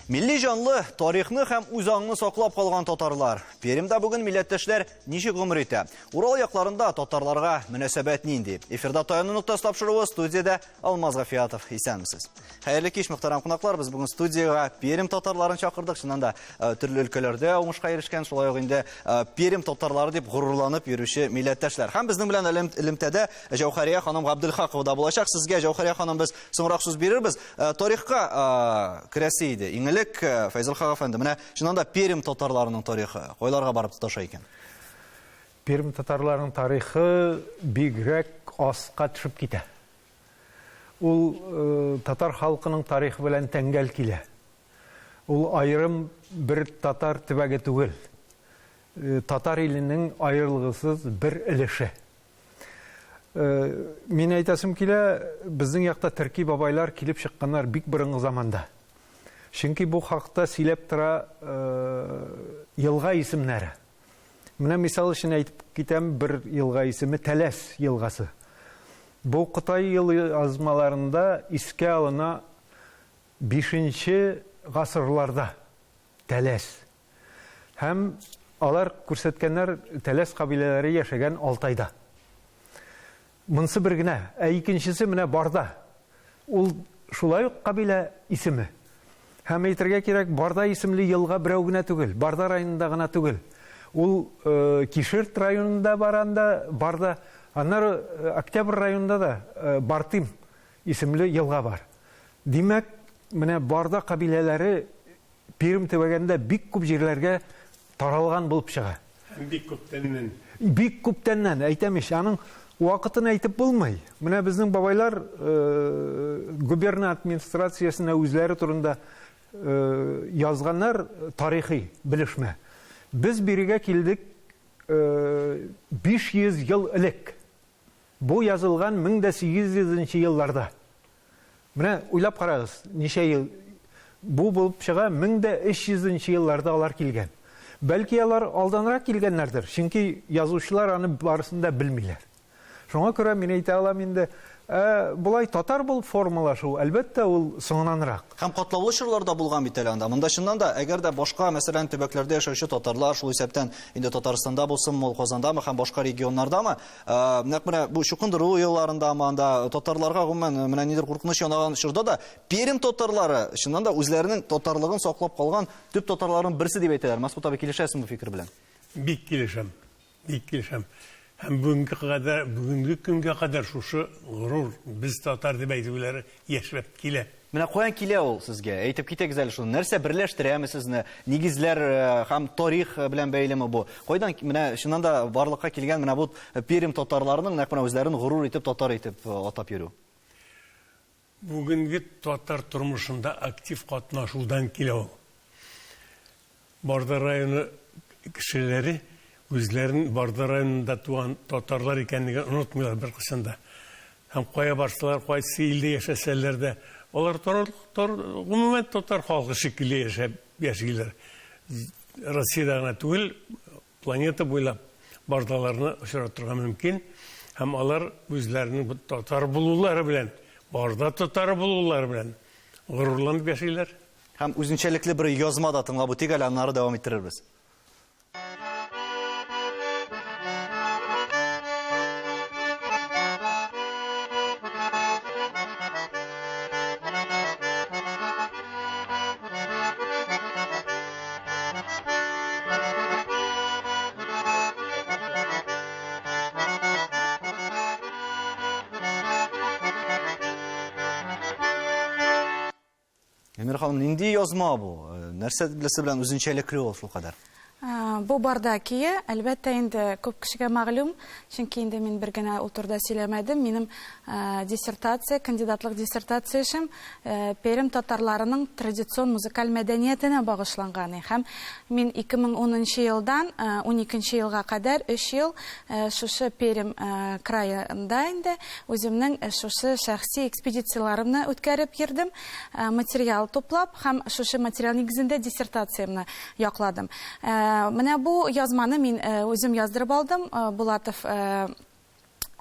Милли җанлы, тарихны һәм үзаңны саклап калган татарлар. Пермьдә бүген милләттәшләр ничек гомер итә? Урал якларында татарларга мөнәсәбәт нинди? Эфирда Таяну ноктасы тапшыруы, студиядә Алмаз Гафиятов. Исәнмесез. Хәерле кич, мөхтәрәм кунаклар. Без бүген студиягә Пермь татарларын чакырдык. Чыннан да, төрле өлкәләрдә уңышка ирешкән, шулай ук инде Пермь татарлары дип горурланып йөрүче милләттәшләр. Һәм безнең белән элемтәдә Җәүһәрия ханым Габделхакова да булачак. Сезгә, Җәүһәрия ханым, без соңрак сүз бирербез. Тарихка керәсе иде. Иң элек, Фәйзелхак әфәнде, менә чыннан да Пермь татарларының тарихы кайларга барып тоташа икән? Пермь татарларының тарихы бигрәк аска төшеп китә. Ул татар халкының тарихы белән тәңгәл килә. Ул аерым бер татар төбәге түгел. Татар иленең аерылгысыз бер өлеше. Мин әйтәсем килә, безнең якта төрки бабайлар килеп чыкканнар бик борынгы заманда. Чөнки бу хакта сөйләп тора елга исемнәре. Менә мисал өчен әйтеп китәм, бер елга исеме Тәләс елгасы. Бу Кытай язмаларында искә алына 5 гасырларда Тәләс. Һәм алар күрсәткәннәр Тәләс кабиләләре яшәгән Алтайда. Монсы бер генә, ә икенчесе менә Барда. Ул шулай ук кабилә исеме. Һәм әйтергә кирәк, Барда исемле елга берәү генә түгел, Барда районында гына түгел. Ул Кишерт районында бар анда, Барда. Аннары Октябрь районында да Бартим исемле елга бар. Димәк, менә Барда кабиләләре Пермь төбәгендә бик күп җирләргә таралган булып чыга. Һәм бик күптәннән. Бик күптәннән, әйтәм ич, аның вакытын әйтеп булмый. Менә безнең бабайлар губерна администрациясенә үзләре турында язганнар тарихи белешмә. Без бирегә килдек 500 ел элек. Бу язылган 1800 нче елларда. Менә уйлап карагыз, ничә ел бу булып чыга, 1300 нче елларда алар килгән. Бәлки алар алданрак килгәннәрдер, чөнки язучылар аны барысын да белмиләр. Шуңа күрә мин әйтә алам инде, ә болай татар булып формалашу, әлбәттә, ул соңынанрак. Һәм катлаулы чорлар да булган бит әле анда. Монда чыннан да, әгәр дә башка, мәсәлән, төбәкләрдә яшәүче татарлар, шул исәптән инде Татарстанда булсынмы, ул Казандамы һәм башка регионнардамы, Нәкъ менә бу чукындыру елларындамы анда татарларга гомумән менә нидер куркыныч янаган чорда да Пермь татарлары чыннан да үзләренең татарлыгын саклап калган төп татарларның берсе дип әйтәләр. Мәсгут абый, килешәсеңме бу фикер белән? Бик килешәм. Бик килешәм. Һәм бүгенге кадәр, бүгенге көнгә кадәр шушы горур без татар дип әйтүләре яшәп килә. Менә каян килә ул сезгә? Әйтеп китегез әле шуны. Нәрсә берләштерәме сезне? Нигезләр һәм тарих белән бәйлеме бу? Кайдан менә чыннан да барлыкка килгән менә бу Пермь татарларының нәкъ менә үзләрен горур итеп татар итеп атап йөрү? Бүгенге татар тормышында актив катнашудан килә ул. Барда районы кешеләре үзләрен Барда районында туган татарлар икәнлеген онытмыйлар беркайчан да. Һәм кая барсалар, кайсы илдә яшәсәләр дә, алар тар, тар, гомумән татар халкы шикелле яшәп яшиләр. Россиядә генә түгел, планета буйлап бардаларны очратырга мөмкин. Һәм алар үзләренең татар булулары белән, Барда татары булулары белән горурланып яшиләр. Һәм үзенчәлекле бер язма да тыңлап үтик әле, аннары дәвам иттерербез. Эльмира ханым, нинди язма бу? Нәрсә белән үзенчәлекле ул шулкадәр? Бу Барда көе, әлбәттә инде, күп кешегә мәгълүм, чөнки инде мин бер генә ул турыда сөйләмәдем. Минем диссертация, кандидатлык диссертация эшем Пермь татарларының традицион музыкаль мәдәниятенә багышланган. Һәм мин 2010 нчы елдан 12 нче елга кадәр өч ел шушы Пермь краенда инде үземнең шушы шәхси экспедицияләремне үткәреп йөрдем. Материал туплап һәм шушы материал нигезендә диссертациямне якладым. Менә бу язманы мин үзем яздырып алдым. Булатов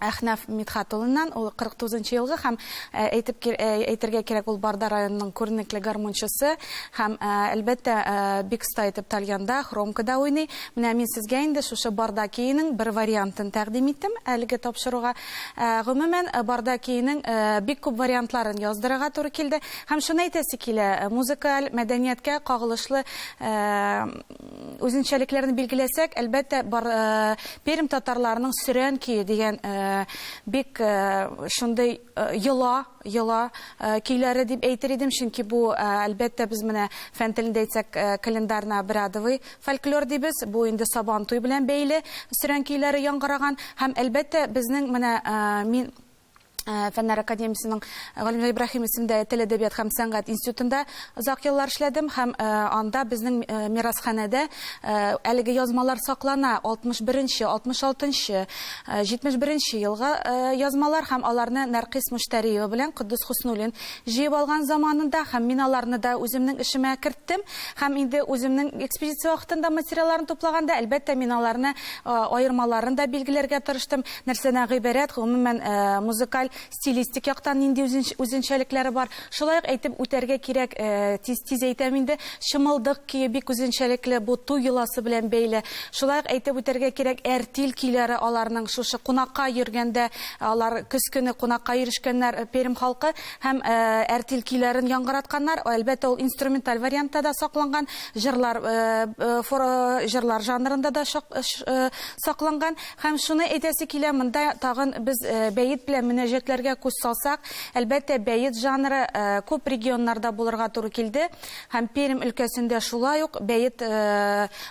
Әхнәф Мидхәт улыннан, ул 49 нчы елгы һәм әйтеп әйтергә кирәк, ул Барда районының күренекле гармунчысы һәм, әлбәттә, бик оста итеп тальянда, хромкада уйный. Менә мин сезгә инде шушы Барда көенең бер вариантын тәкъдим иттем әлеге тапшыруга. Гомумән, Барда көенең бик күп вариантларын яздырырга туры килде. Һәм шуны әйтәсе килә, музыкаль мәдәнияткә кагылышлы Үзенчәлекләрне билгеләсәк, әлбәттә, бар Пермь татарларының сөрән көе дигән бик шундый йола, йола көйләре дип әйтер идем, чөнки бу, әлбәттә, без менә фән телендә әйтсәк, календарно-обрядовый фольклор дибез, бу инде Сабантуй белән бәйле сөрән көйләре яңгыраган һәм, әлбәттә, безнең менә мин Фәннәр академиясенең Галимҗан Ибраһим исемендәге тел, әдәбият һәм сәнгать институтында озак еллар эшләдем һәм анда безнең мирасханәдә әлеге язмалар саклана. 61 нче, 66 нчы, 71 нче елгы язмалар һәм аларны Нәркис Мөштәриева белән Котдус Хөснуллин җыеп алган заманында һәм мин аларны да үземнең эшемә керттем һәм инде үземнең экспедиция вакытында материалларны туплаганда, әлбәттә, мин аларны аермаларын да билгеләргә тырыштым. Нәрсәдән гыйбарәт, гомумән, музыкаль, стилистик яктан нинди үзенчәлекләре бар. Шулай ук әйтеп үтәргә кирәк, тиз-тиз әйтәм инде, чымылдык көе бик үзенчәлекле, бу туй йоласы белән бәйле. Шулай ук әйтеп үтәргә кирәк, әртил көйләре аларның шушы кунакка йөргәндә, алар көз көне кунакка йөрешкәннәр Пермь халкы һәм әртил көйләрен яңгыратканнар. Әлбәттә, ул инструменталь вариантта да сакланган, җырлар, җырлар жанрында да сакланган. Һәм шуны әйтәсе килә, монда тагын без бәет белән мөнәҗәтләргә күз салсак, әлбәттә, бәет жанры күп регионнарда булырга туры килде. Һәм Пермь өлкәсендә шулай ук бәет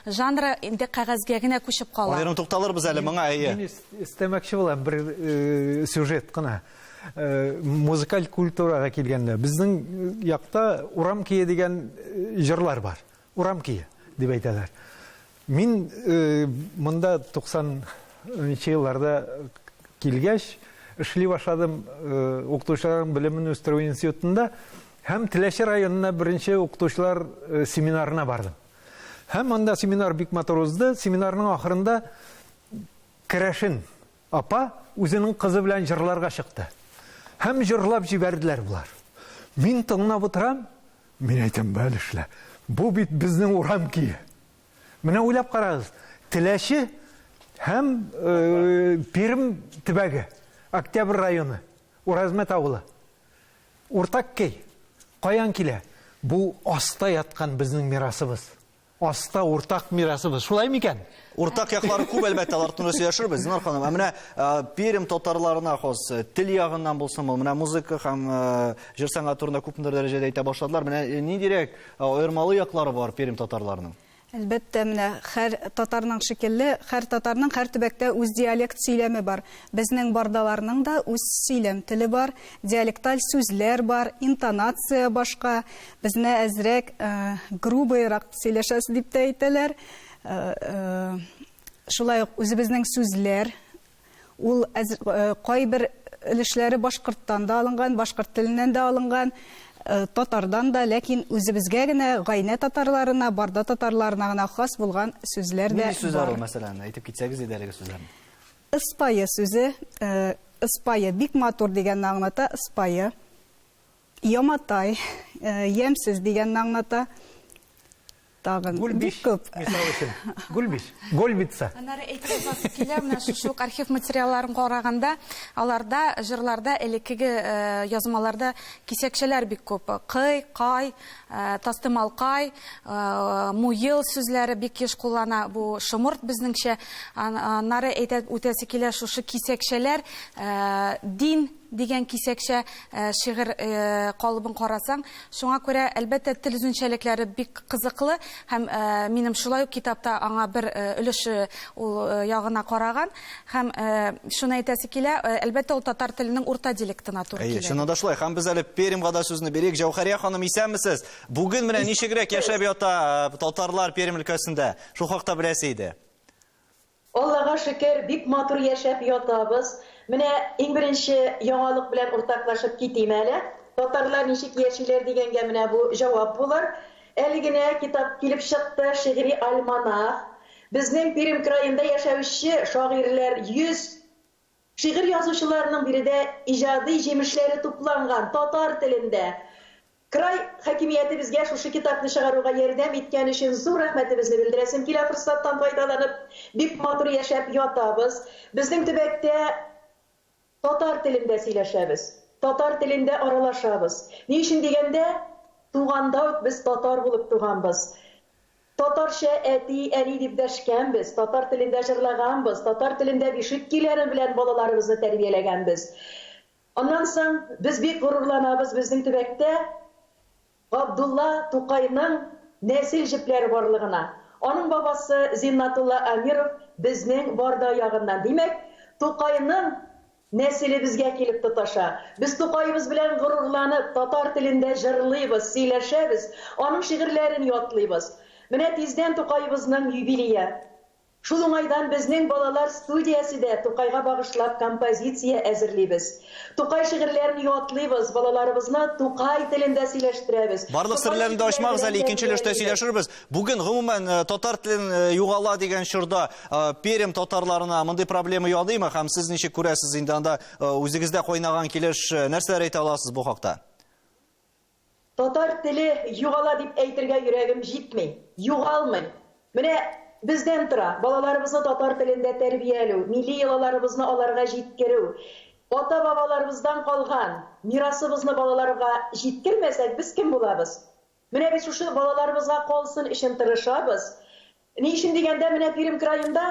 жанры инде кәгазьгә генә күчеп кала. Аерым тукталырбыз әле моңа, әйе. Мин өстәмәкче булам бер сюжет кына. Музыкаль культурага килгәндә, безнең якта урам көе дигән җырлар бар. Урам көе дип әйтәләр. Мин монда 90 нчы елларда килгәч, эшли башладым укытучыларның белемен үстерү институтында һәм Теләче районына беренче укытучылар семинарына бардым. Һәм анда семинар бик матур узды. Семинарның ахырында керәшен апа үзенең кызы белән җырларга чыкты. Һәм җырлап җибәрделәр болар. Мин тыңлап утырам, мин әйтәм, бәлешлә, бу бит безнең урам көе. Менә уйлап карагыз, Теләче һәм Пермь төбәге, Октябрь районы, Уразмәт авылы. Уртак көй каян килә? Бу аста яткан безнең мирасыбыз. Аста уртак мирасыбыз. Шулай микән? Уртак яклары күп, әлбәттә, алар турында сөйләшербез, Зиннур ханым. Ә менә Пермь татарларына хас тел ягыннан булсынмы, менә музыка һәм җыр сәнгате турында күпмедер дәрәҗәдә әйтә башладылар. Менә ниндирәк аермалы яклары бар Пермь татарларының? Әлбәттә, менә һәр татарның шикелле, һәр татарның һәр төбәктә үз диалект сөйләме бар. Безнең бардаларның да үз сөйләм теле бар, диалекталь сүзләр бар, интонация башка. Безне әзрәк грубыйрак сөйләшәсез дип тә әйтәләр. Шулай ук үзебезнең сүзләр, ул кайбер өлешләре башкорттан да алынган, башкорт теленнән дә алынган, татардан да, ләкин үзебезгә генә, Гайнә татарларына, Барда татарларына гына хас булган сүзләр дә бар. Нинди сүзләр ул, мәсәлән? Әйтеп китсәгез иде әлеге сүзләрне. Ыспайы сүзе, ыспайы бик матур дигәнне аңлата, ыспайы. Яматай, ямьсез дигәнне аңлата. Тагын бик күп. Мисал өчен, гульбиш, гольбица. Аннары әйтеп узасы килә, менә шушы ук архив материалларын караганда, аларда, җырларда, элеккеге язмаларда кисәкчәләр бик күп. Кый, кай, тастымалкай, муел сүзләре бик еш куллана. Бу шомырт безнеңчә. Аннары әйтеп үтәсе килә, шушы кисәкчәләр дин Дигән кисәкчә шигырь калыбын карасаң, шуңа күрә, әлбәттә, тел үзенчәлекләре бик кызыклы һәм минем шулай ук китапта аңа бер өлеше ул ягына караган һәм шуны әйтәсе килә, әлбәттә, ул татар теленең урта диалектына туры Әйе, килә. чыннан да шулай. Һәм без әле Пермьга да сүзне бирик. Җәүһәрия ханым, исәнмесез? Бүген менә ничегрәк яшәп ята татарлар Пермь өлкәсендә? Шул хакта беләсе иде. Аллага шөкер, бик матур яшәп ятабыз. Менә иң беренче яңалык белән уртаклашып китим әле. Татарлар ничек яшиләр дигәнгә менә бу җавап булыр. Әле генә китап килеп чыкты, шигъри альманах. Безнең Пермь краенда яшәүче шагыйрьләр 100. Шигырь язучыларның биредә иҗади җимешләре тупланган татар телендә. Край хакимияте безгә шушы китапны чыгаруга ярдәм иткән өчен зур рәхмәтебезне белдерәсем килә форсаттан файдаланып. Бик матур яшәп ятабыз. Безнең төбәктә татар телендә сөйләшәбез, татар телендә аралашабыз. Ни өчен дигәндә, туганда ук без татар булып туганбыз. Татарча әти, әни дип дәшкәнбез, татар телендә җырлаганбыз, татар телендә бишек көйләре белән балаларыбызны тәрбияләгәнбез. Аннан соң без бик горурланабыз безнең төбәктә Габдулла Тукайның нәсел җепләре барлыгына. Аның бабасы Зиннатулла Әмиров безнең Барда ягыннан. Димәк, Тукайның нәселе безгә килеп тоташа. Без Тукаебыз белән горурланып, татар телендә җырлыйбыз, сөйләшәбез, аның шигырьләрен ятлыйбыз. Менә тиздән Тукаебызның юбилее. Шул уңайдан безнең балалар студиясе дә Тукайга багышлап композиция әзерлибез. Тукай шигырьләрен ятлыйбыз, балаларыбызны Тукай телендә сөйләштерәбез. Барлык серләрне дә ачмагыз әле, икенче өлештә сөйләшербез. Бүген, гомумән, татар телен югала дигән чорда Пермь татарларына мондый проблема яныймы? Һәм сез ничек күрәсез инде анда үзегездә кайнаган килеш нәрсәләр әйтә аласыз бу хакта? Татар теле югала дип әйтергә йөрәгем җитми. Югалмый. Менә бездән тора, балаларыбызны татар телендә тәрбиялү, милли йолаларыбызны аларга җиткерү. Ата-бабаларыбыздан калган мирасыбызны балаларга җиткермәсәк, без кем булабыз? Менә без шушы балаларыбызга калсын өчен тырышабыз. Ни өчен дигәндә, менә Пермь краенда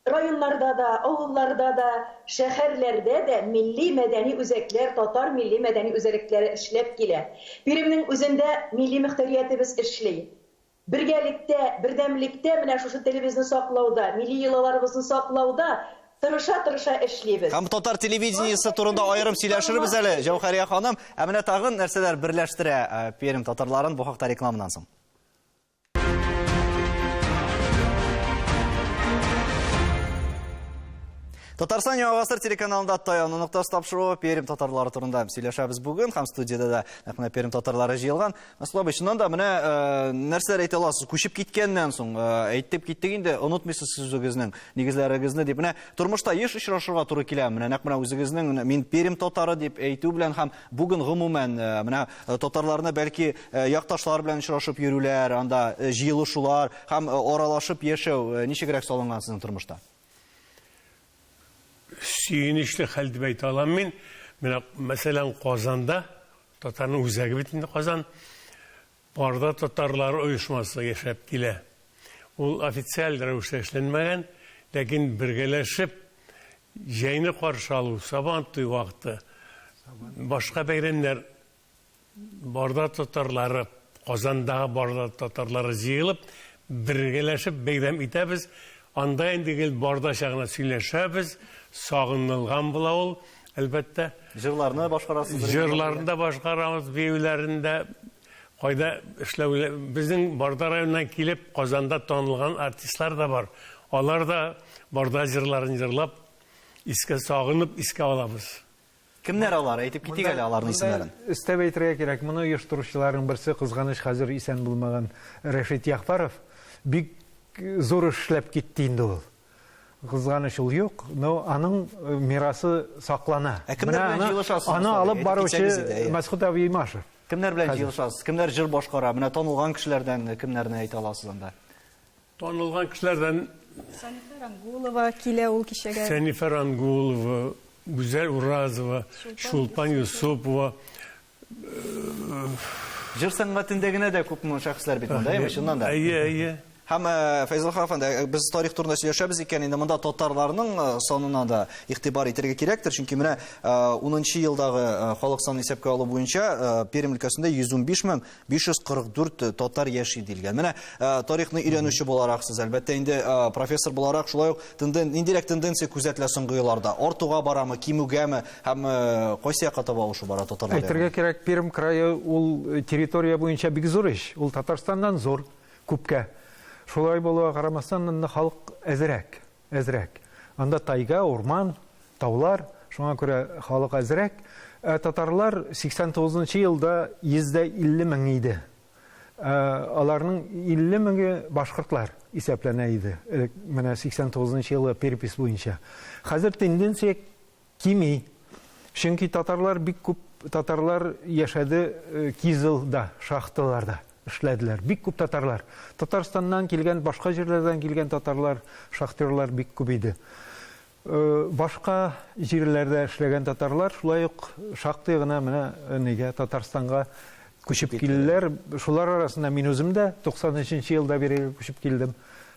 Районнарда да, авылларда да, шәһәрләрдә дә милли-мәдәни үзәкләр, татар милли-мәдәни үзәлекләре эшләп килә. Пермьнең үзендә милли мөхтәриятебез эшли. Бергәлектә, бердәмлектә менә шушы телебезне саклауда, милли йолаларыбызны саклауда тырыша-тырыша эшлибез. Һәм татар телевидениесе турында аерым сөйләшербез әле, Җәүһәрия ханым. Ә менә тагын нәрсәләр берләштерә Пермь татарларын, бу хакта рекламадан соң. Татарстан Яңа Гасыр телеканалында Таяну ноктасы тапшыруы Пермь татарлары турында сөйләшәбез бүген һәм студиядә дә нәкъ менә Пермь татарлары җыелган. Мәсгут абый, чыннан да менә нәрсәләр әйтә аласыз? Күчеп киткәннән соң, әйтеп киттек инде, онытмыйсыз сез үзегезнең нигезләрегезне дип. Менә тормышта еш очрашырга туры килә. Менә нәкъ менә үзегезнең мин Пермь татары дип әйтү белән һәм бүген гомумән менә татарларны бәлки якташлар белән очрашып йөрүләр, анда җыелышулар һәм аралашып яшәү ничегрәк салынган сезнең тормышта? Сөенечле хәл дип әйтә алам мин. Менә, мәсәлән, Казанда, татарның үзәге бит инде Казан, Барда татарлары оешмасы яшәп килә. Ул официаль рәвештә эшләнмәгән, ләкин бергәләшеп җәйне каршы алу, Сабантуй вакыты, башка бәйрәмнәр Барда татарлары, Казандагы Барда татарлары җыелып, бергәләшеп бәйрәм итәбез. Анда инде гел бардача гына сөйләшәбез, сагынылган була ул, әлбәттә. Җырларны башкарасыз? Җырларны да башкарабыз, биюләрен дә. Кайда эшләү, безнең Барда районыннан килеп, Казанда танылган артистлар да бар. Алар да Барда җырларын җырлап, искә сагынып искә алабыз. Кемнәр алар? Әйтеп китик әле аларның исемнәрен. Өстәп әйтергә кирәк, моны оештыручыларның берсе, кызганыч, хәзер исән булмаган Рәшит Ягъфәров бик зур эш эшләп китте инде ул. Кызганыч, ул юк, но аның мирасы саклана. Ә кемнәр белән җыелышасыз? Аны алып баручы Мәсхүт абый Имашев. Кемнәр белән җыелышасыз? Кемнәр җыр башкара? Менә танылган кешеләрдән кемнәрне әйтә аласыз анда? Танылган кешеләрдән Сәнифә Рангулова килә ул кичәгә. Сәнифә Рангулова, Гүзәл Уразова, Чулпан Юсупова. Җыр сәнгатендә генә дә күпме шәхесләр бит монда, әйеме, чыннан да. Әйе, әйе. Һәм Фәйзулла әфәнде, без тарих турында сөйләшәбез икән, инде монда татарларның санына да игътибар итәргә кирәктер, чөнки менә 10 елдагы халык санын исәпкә алу буенча Пермь өлкәсендә 115 544 татар яши диелгән. Менә тарихны өйрәнүче буларак сез, әлбәттә инде профессор буларак, шулай ук ниндирәк тенденция күзәтелә соңгы елларда? Артуга барамы, кимүгәме һәм кайсы якка таба авышу бара татарлар? Әйтергә кирәк, Пермь крае ул территория буенча бик зур ич. Ул Татарстаннан зур күпкә. Шулай булуга карамастан, анда халык әзрәк, әзрәк. Анда тайга, урман, таулар, шуңа күрә халык әзрәк. Ә татарлар 89 елда 150 мең иде. Аларның 50 меңе башкортлар исәпләнә иде. Элек менә 89 нчы елгы перепись буенча. Хәзер тенденция кими. Чөнки татарлар бик күп татарлар яшәде Кизелда, шахталарда эшләделәр. Бик күп татарлар. Татарстаннан килгән, башка җирләрдән килгән татарлар, шахтерлар бик күп иде. Башка җирләрдә эшләгән татарлар шулай ук шактый гына менә нигә Татарстанга күчеп килделәр. Шулар арасында мин үзем дә 93 нче елда бирегә күчеп килдем.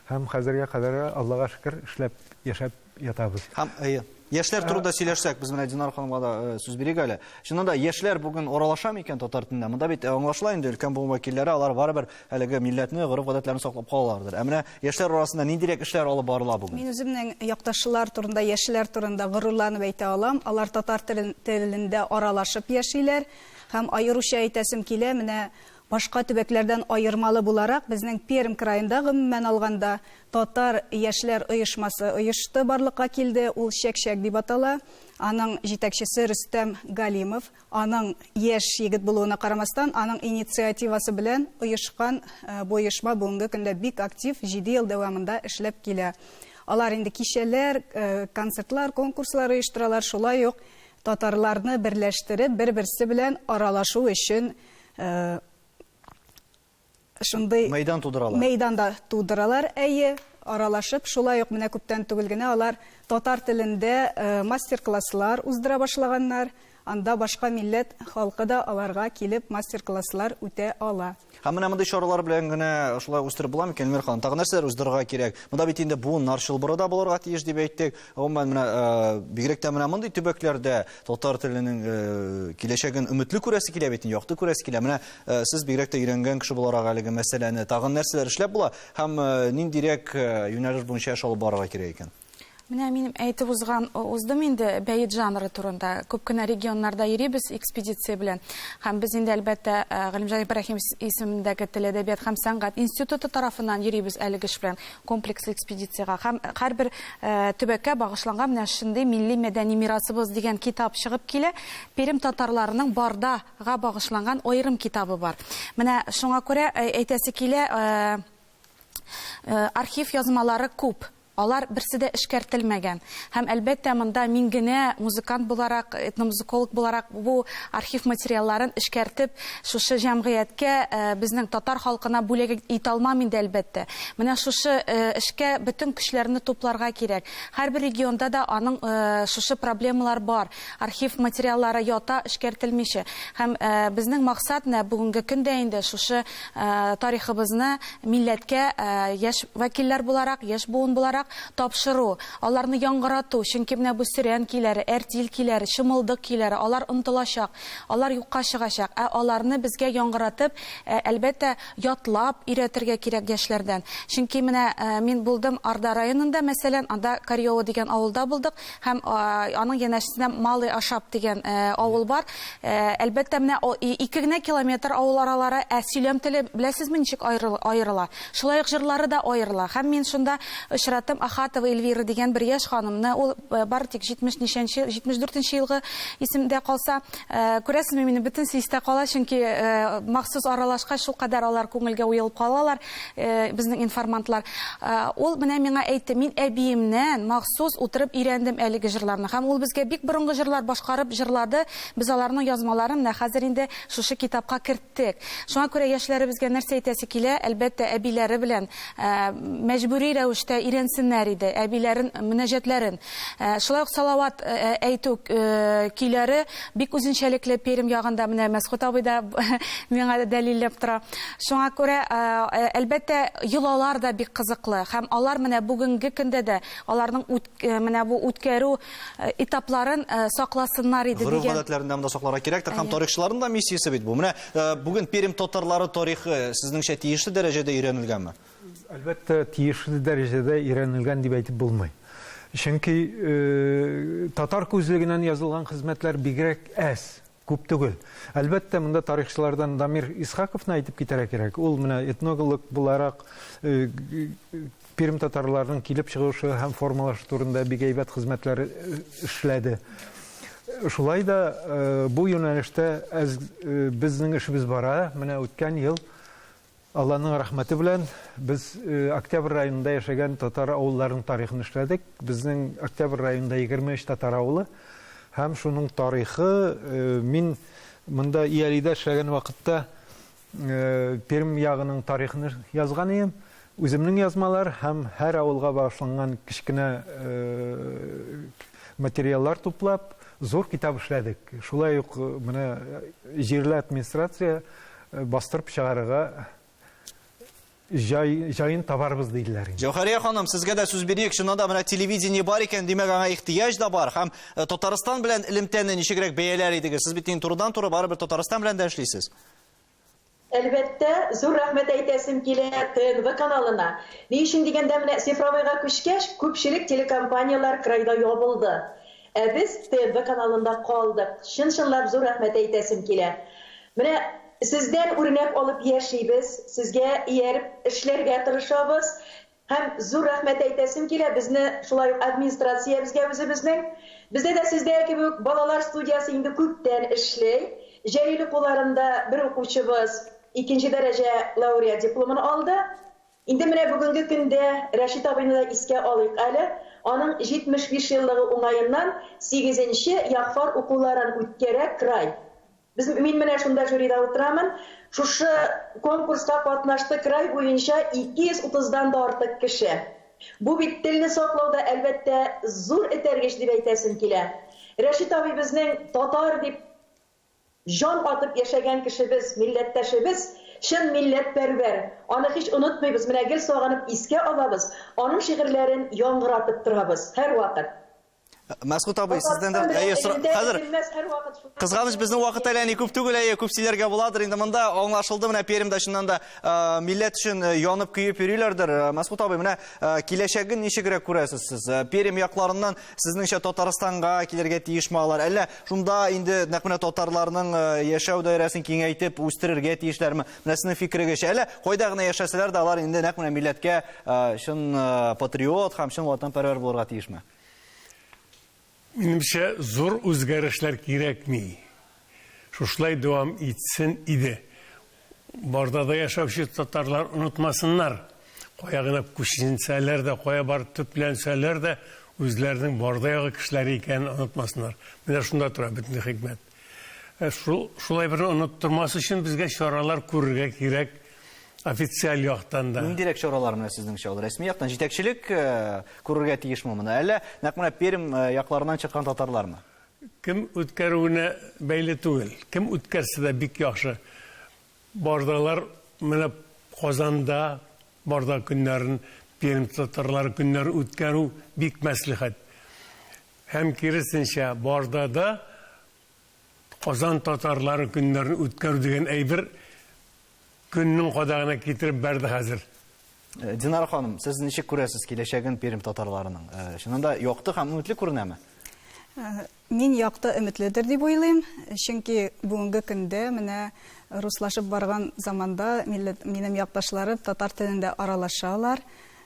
Һәм хәзергә кадәр Аллага шөкер эшләп, яшәп ятабыз. Һәм әйе. Яшьләр турында сөйләшсәк, без менә Динар ханымга да сүз бирик әле. Чыннан да яшьләр бүген аралаша микән татар телендә? Монда бит аңлашыла инде, өлкән буын вәкилләре алар барыбер әлеге милләтне, гореф-гадәтләрне саклап калалардыр. Ә менә яшьләр арасында ниндирәк эшләр алып барыла бүген? Мин үземнең якташлар турында, яшьләр турында горурланып әйтә алам. Алар татар телендә аралашып яшиләр. Һәм аеруча әйтәсем килә, менә башка төбәкләрдән аермалы буларак, безнең Пермь краенда, гомумән алганда, татар яшьләр оешмасы оешты, барлыкка килде. Ул Чәк-чәк дип атала. Аның җитәкчесе Рөстәм Галимов. Аның яшь егет булуына карамастан, аның инициативасы белән оешкан бу оешма бүгенге көндә бик актив, җиде ел дәвамында эшләп килә. Алар инде кичәләр, концертлар, конкурслар оештыралар, шулай ук татарларны берләштереп, бер-берсе белән аралашу өчен шундый Мәйдан тудыралар. Мәйдан да тудыралар, әйе, аралашып, шулай ук менә күптән түгел генә алар татар телендә мастер-класслар уздыра башлаганнар. Анда башка милләт халкы да аларга килеп мастер-класслар үтә ала. Һәм менә мондый чаралар белән генә шулай үстереп була микән, Эльмира ханым? Тагын нәрсәләр уздырырга кирәк? Монда бит инде буыннар чылбыры да булырга тиеш дип әйттек. Гомумән, менә бигрәк тә менә мондый төбәкләрдә татар теленең киләчәген өметле күрәсе килә бит, якты күрәсе килә. Менә Сез бигрәк тә өйрәнгән кеше буларак әлеге мәсьәләне тагын нәрсәләр эшләп була һәм ниндирәк юнәлеш буенча эш алып барырга кирәк икән? Менә минем әйтеп узган уздым инде бәет жанры турында. Күп кенә регионнарда йөрибез экспедиция белән. Һәм без инде әлбәттә Галимҗан Ибраһимов исемендәге тел, әдәбият һәм сәнгать институты тарафыннан йөрибез әлеге эш белән комплекслы экспедициягә. Һәм һәрбер төбәккә багышланган менә шундый милли мәдәни мирасыбыз дигән китап чыгып килә. Пермь татарларының Барда га багышланган аерым китабы бар. Менә шуңа күрә әйтәсе килә, архив язмалары күп. Алар берсе дә эшкәртелмәгән. Һәм, әлбәттә, монда мин генә музыкант буларак, этномузыколог буларак бу архив материалларын эшкәртеп, шушы җәмгыятькә, безнең татар халкына бүләк итә алмам инде, әлбәттә. Менә шушы эшкә бөтен көчләрне тупларга кирәк. Һәрбер регионда да аның шушы проблемалар бар. Архив материаллары ята, эшкәртелмичә. Һәм безнең максат менә бүгенге көндә инде шушы тарихыбызны милләткә яшь вәкилләр буларак, яшь буын буларак тапшыру, аларны яңгырату. Чөнки менә бу сөрән көйләре, әртил көйләре, чымылдык көйләре, алар онытылачак, алар юкка чыгачак. Ә аларны безгә яңгыратып, әлбәттә, ятлап өйрәтергә кирәк яшьләрдән. Чөнки менә мин булдым Арда районында, мәсәлән, анда Карьёво дигән авылда булдык. Һәм аның янәшәсендә Малый Ашап дигән авыл бар. Әлбәттә, менә 2 генә километр авыл аралары, ә сөйләм теле беләсезме ничек аерыла? Шулай ук җырлары да аерыла. Һәм мин шунда очраттым Ахатова Эльвира дигән бер яшь ханымны. Ул бары тик 70 ничәнче, 74 нче елгы исемдә калса. Күрәсезме, минем бөтенесе истә кала, чөнки махсус аралашкач, шулкадәр алар күңелгә уелып калалар. Безнең информантлар. Ул менә миңа әйтте, мин әбиемнән махсус утырып өйрәндем әлеге җырларны. Һәм ул безгә бик борынгы җырлар башкарып җырлады. Без аларның язмаларын менә хәзер инде шушы китапка керттек. Шуңа күрә яшьләребезгә нәрсә әйтәсе килә, әлбәттә, әбиләре белән мәҗбүри рәвештә өйрәнсеннәр иде, әбиләрен мөнәҗәтләрен. Шулай ук салават әйтү көйләре бик үзенчәлекле Пермь ягында, менә Мәсгут абый да миңа дәлилләп тора. Шуңа күрә, әлбәттә, йолалар да бик кызыклы һәм алар менә бүгенге көндә дә аларның менә бу үткәрү этапларын сакласыннар иде дигән. Гореф-гадәтләрен дә монда сакларга кирәктер һәм тарихчыларның да миссиясе бит бу. Менә бүген Пермь татарлары тарихы сезнеңчә тиешле дәрәҗәдә өйрәнелгәнме? Әлбәттә, тиешле дәрәҗәдә өйрәнелгән дип әйтеп булмый. Чөнки татар күзлегеннән язылган хезмәтләр бигрәк әз, күп түгел. Әлбәттә, монда тарихчылардан Дамир Исхаковны әйтеп китәргә кирәк. Ул менә этнолог буларак Пермь татарларының килеп чыгышы һәм формалашы турында бик әйбәт хезмәтләр эшләде. Шулай да бу юнәлештә әз безнең эшебез бара. Менә үткән ел Алланың рәхмәте белән без Октябрь районында яшәгән татар авылларының тарихын эшләдек. Безнең Октябрь районында 23 татар авылы һәм шуның тарихы мин монда Иялидә эшләгән вакытта Пермь ягының тарихын язган идем. Үземнең язмалар һәм һәр авылга багышланган кечкенә материаллар туплап, зур китап эшләдек. Шулай ук менә җирле администрация бастырып чыгарырга җай, җаен табарбыз диделәр инде. Җәүһәрия ханым, сезгә дә сүз бирик. Чыннан да менә телевидение бар икән, димәк, аңа ихтыяҗ да бар. Һәм Татарстан белән элемтәне ничегрәк бәяләр идегез? Сез бит инде турыдан-туры барыбер Татарстан белән дә эшлисез. Әлбәттә, зур рәхмәт әйтәсем килә ТНВ каналына. Ни өчен дигәндә, менә цифровойга күчкәч, күпчелек телекомпанияләр крайда ябылды. Ә без ТНВ каналында калдык. Чын-чынлап зур рәхмәт әйтәсем килә. Менә сездән үрнәк алып яшибез, сезгә ияреп эшләргә тырышабыз. Һәм зур рәхмәт әйтәсем килә безне шулай ук администрациябезгә үзебезнең. Бездә дә сездәге кебек үк балалар студиясе инде күптән эшли. Җәлил укуларында бер укучыбыз икенче дәрәҗә лауреат дипломын алды. Инде менә бүгенге көндә Рәшит абыйны да искә алыйк әле. Аның 75 еллыгы уңаеннан сигезенче Ягъфар укуларын үткәрә край. Без, мин менә шунда жюрида утырамын. Шушы конкурска катнашты край буенча 230 дан да артык кеше. Бу бит телне саклауда, әлбәттә, зур этәргеч дип әйтәсем килә. Рәшит абый безнең татар дип җан атып яшәгән кешебез, милләттәшебез, чын милләтпәрвәр. Аны һич онытмыйбыз, менә гел сагынып искә алабыз, аның шигырьләрен яңгыратып торабыз һәрвакыт. Мәсгут абый, сездән дә әйе, хәзер кызганыч безнең вакыт әллә ни күп түгел, әйе, күп сөйләргә буладыр. Инде монда аңлашылды, менә Пермьдә чыннан да милләт өчен янып көеп йөриләрдер. Мәсгут абый, менә киләчәген ничегрәк күрәсез сез? Пермь якларыннан сезнеңчә Татарстанга килергә тиешме алар? Әллә шунда инде нәкъ менә татарларның яшәү даирәсен киңәйтеп үстерергә тиешләрме? Менә сезнең фикерегезчә, әллә кайда гына яшәсәләр дә алар инде нәкъ менә милләткә чын патриот һәм чын ватанпәрвәр булырга тиешме? Минемчә, зур үзгәрешләр кирәкми. Шушылай дәвам итсен иде. Бардада яшәүче татарлар онытмасыннар. Кая гына күченсәләр дә, кая барып төпләнсәләр дә, үзләренең Барда ягы кешеләре икәнен онытмасыннар. Менә шунда тора бөтен хикмәт. Ә шул, шулай берне оныттырмас өчен безгә чаралар күрергә кирәк. Официаль яктан да. Ниндирәк чаралар менә сезнеңчә ул? Рәсми яктан җитәкчелек э, күрергә тиешме моны? Әллә нәкъ менә Пермь э, якларыннан чыккан татарлармы? Кем үткәрүенә бәйле түгел. Кем үткәрсә дә бик яхшы. Бардалар менә Казанда Барда көннәрен, Пермь татарлары көннәрен үткәрү бик мәслихәт. Һәм киресенчә, Бардада Казан татарлары көннәрен үткәрү дигән әйбер көннең кадагына китереп бәрде хәзер. Э, Динара ханым, сез ничек күрәсез киләчәген Пермь татарларының? Э, чыннан да якты һәм өметле күренәме? Э, мин якты өметледер дип уйлыйм, чөнки бүгенге көндә менә руслашып барган заманда минем якташларым татар телендә аралашалар.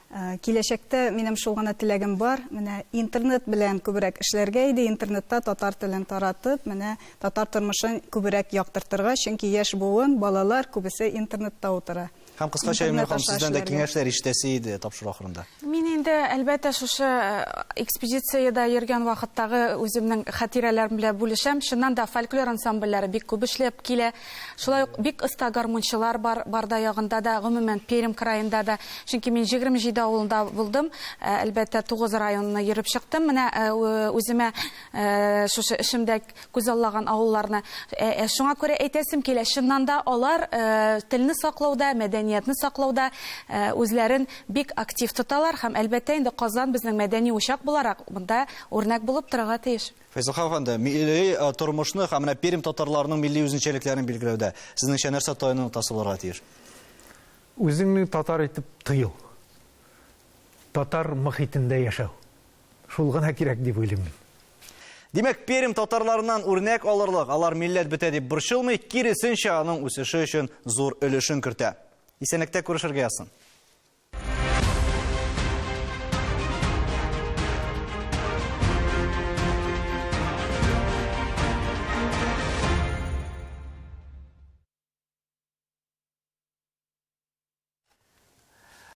Киләчәктә минем шул гына теләгем бар, менә интернет белән күбрәк эшләргә иде, интернетта татар телен таратып, менә татар тормышын күбрәк яктыртырга, чөнки яшь буын, балалар күбесе интернетта утыра. Һәм кыскача, Илмир ханым, сездән дә киңәшләр ишетәсе иде тапшыру ахырында. Мин инде, әлбәттә, шушы экспедициядә йөргән вакыттагы үземнең хатирәләрем белән бүлешәм. Чыннан да, фольклор ансамбльләре бик күп эшләп килә. Шулай ук бик оста гармунчылар бар Барда ягында да, гомумән, Пермь краенда да. Чөнки мин 27 авылында булдым, әлбәттә, 9 районны йөреп чыктым. Менә үземә шушы эшемдә күзаллаган авылларны. Шуңа күрә әйтәсем килә, чыннан да алар телне саклауда, мәдәниятне саклауда үзләрен бик актив тоталар һәм, әлбәттә инде, Казан безнең мәдәни учак буларак монда үрнәк булып торырга тиеш. Фәйзелхан әфәнде, милли тормышны һәм менә Пермь татарларының милли үзенчәлекләрен билгеләүдә сезнеңчә нәрсә таяну ноктасы булырга тиеш? Үзеңне татар итеп тою. Татар мохитендә яшәү. Шул гына кирәк дип уйлыйм мин. Димәк, Пермь татарларыннан үрнәк алырлык, алар милләт бетә дип борчылмый, киресенчә, аның үсеше өчен зур өлешен кертә. Исәнлектә күрешергә язсын.